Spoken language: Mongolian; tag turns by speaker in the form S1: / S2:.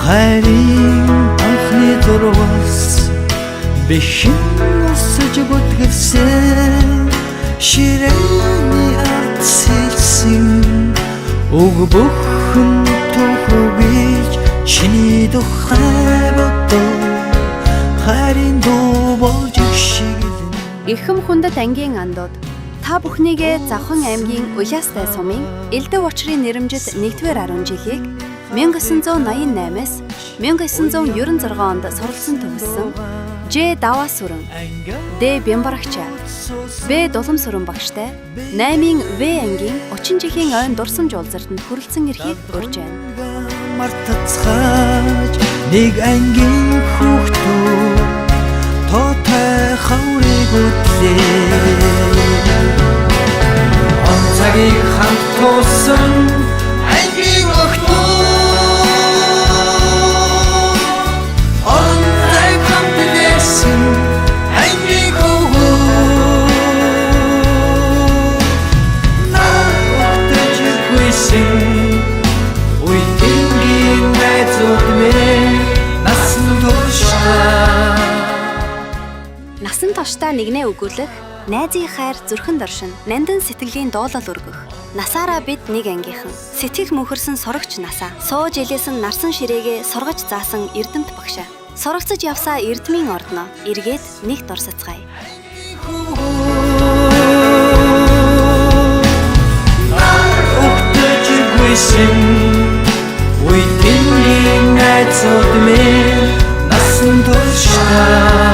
S1: Хайрын анхны зурвас бэхэн усаж бүтгэсэн ширээний ард сэлсэн үг бүхэн түүхвэж чиний тухай бодоо хайрын дуу болж шиглэн.
S2: Эрхэм хүндэт ангийн андууд, та бүхнийгээ Завхан аймгийн Улаастай сумын Элдэв учрын нэрэмжит 1-р 10 жилийг 1988-аас 1996 онд суралцсан төгссөн Ж Даваа сүрэн, Д Бямбарагчаа, Б Дулам сүрэн багштай 8-ын В ангийн 30 жилийн ойн дурсамж уулзалтанд хүрэлцэн ирэхийг урьж байна.
S1: Мартацгааж нэг ангийн хүүхдүүд тоотой хаврыг үтлээ. Он цагийг хамт туулсан ангийн охтууд, орон зайг хамт илээсэн ангийн хөвгүүд, нар өгтөж ирэхүйсэн үеийнгийн найзууд минь насан туршдаа.
S2: Насан туршдаа нэгнээ өгүүлэх, найзын хайр зүрхэнд оршин, нандин сэтгэлийн дуулал өргөх. Насаараа бид нэг ангийнхан. Сэтгэх мөнхөрсөн сурагч насаа. Сууж илээсэн нарсан ширээгээ сургаж заасан эрдэмт багшаа. Сурагцаж явсаа эрдмийн ордноо эргээд нэг дурсацгаая.
S1: Өгтөж ирэхүйсэн үеийнгийн найзууд минь насан туршдаа.